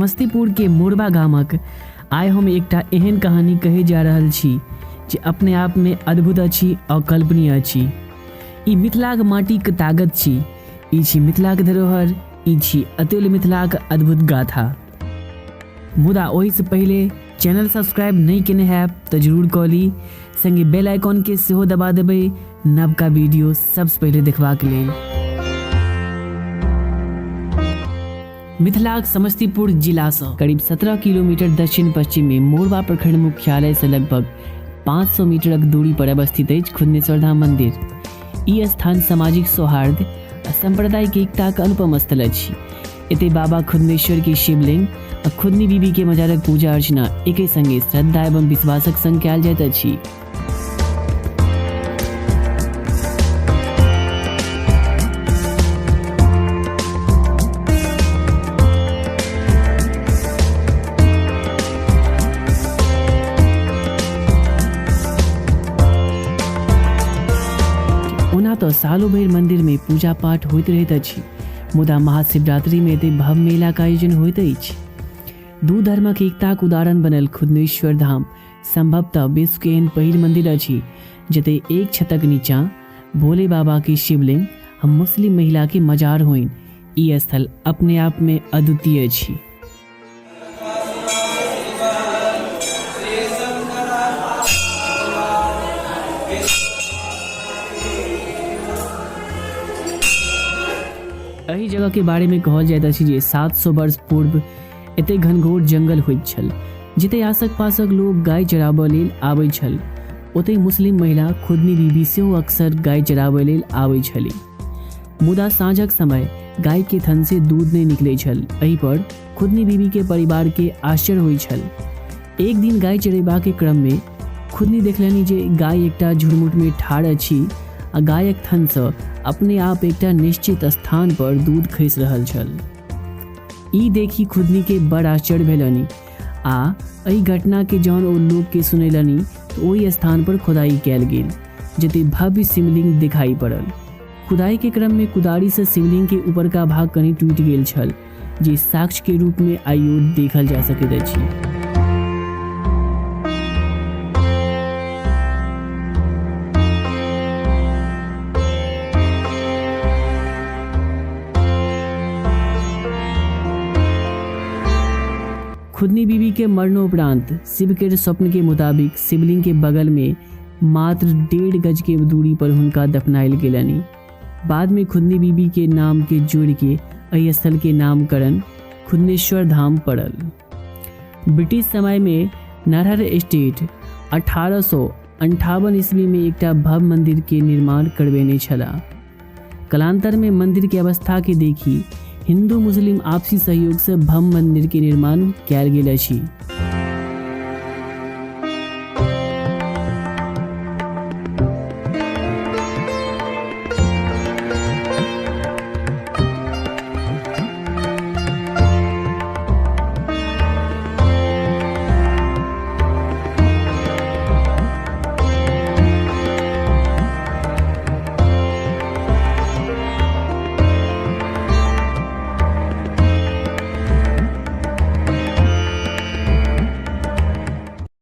समस्तीपुर के मोरबा गामक आइ हम एकटा एहन कहानी कहै जा रहल छी जे अपने आप में अद्भुत अछि, अकल्पनीय अछि। ई मिथिलाक माटिक ताकत छी, ई छी मिथिलाक धरोहर, ई छी अतुल्य मिथिलाक अद्भुत गाथा। मुदा ओहिसँ पहिले चैनल सब्सक्राइब नहि केने हैब तऽ जरूर कऽ ली, संगे बेल आइकॉन के सेहो दबा देबै नवका वीडियो सबसँ पहिले देखबाक लेल। मिथिलाक समस्तीपुर जिलासँ करीब 17 किलोमीटर दक्षिण पश्चिम में मोरबा प्रखंड मुख्यालय से लगभग 500 मीटरक दूरी पर अवस्थित अछि खुदनेश्वर धाम मंदिर। ई स्थान सामाजिक सौहार्द आ सांप्रदायिक एकताक अनुपम स्थल अछि। एते बाबा खुदनेश्वर के शिवलिंग आ खुदनी बीबी के मजारक पूजा अर्चना एके संगे श्रद्धा एवं विश्वासक संग कयल जाइत अछि। ओना तऽ सालो भरि मंदिर में पूजा पाठ होइत रहैत अछि, मुदा महाशिवरात्रि में एतय भव्य मेला के आयोजन होइत अछि। दू धर्मक एकताक उदाहरण बनल खुदनेश्वर धाम संभवतः विश्व के एहन पहिल मंदिर अछि जतय एक छतक नीचा भोले बाबा के शिवलिंग आ मुस्लिम महिला के मजार होइन। ई स्थल अपने आप में अद्वितीय अछि। एहि जगह के बारे में कहल जाइत अछि जे 700 वर्ष पूर्व एते घनघोर जंगल होइत छल, जतय आसक पासक लोग गाय चराबऽ लेल आबै छल। ओतय मुस्लिम महिला खुदनी बीबी सेहो अक्सर गाय चराबऽ लेल आबै छली। मुदा साँझक समय गाय के थन से दूध नहि निकलै छल। एहि पर खुदनी बीबी के परिवार के आश्चर्य होइत छल। एक दिन गाय चरेबाक क्रम में खुदनी देखलनि जे गाय एकटा झुरमुट में ठाढ़ अछि आ गायक थन सँ अपने आप एकटा निश्चित स्थान पर दूध खसि रहल छल। ई देखि खुदनी के बड़ आश्चर्य भेलनि आ एहि घटना के जहन ओ लोक के सुनेलनि तऽ ओहि स्थान पर खुदाई कयल गेल जतय भव्य शिवलिंग दिखाई पड़ल। खुदाई के क्रम में कुदारी से शिवलिंग के ऊपरका भाग कनि टूटि गेल छल, जे साक्ष्य के रूप में आइयो देखल जा सकैत अछि। खुदनी बीबी के मरणोपरांत शिव के स्वप्न के मुताबिक शिवलिंग के बगल में मात्र 1.5 गज के दूरी पर हुनका दफनायल गेलनि। बाद में खुदनी बीबी के नाम के जोड़ के एहि स्थल के नामकरण खुदनेश्वर धाम पड़ल। ब्रिटिश समय में नरहर स्टेट 1858 ईस्वी में एकटा भव्य मंदिर के निर्माण करबेने छलाह। कालांतर में मंदिर के अवस्था के देखी हिंदू मुस्लिम आपसी सहयोग से भव्य मंदिर के निर्माण कयल गेल अछि।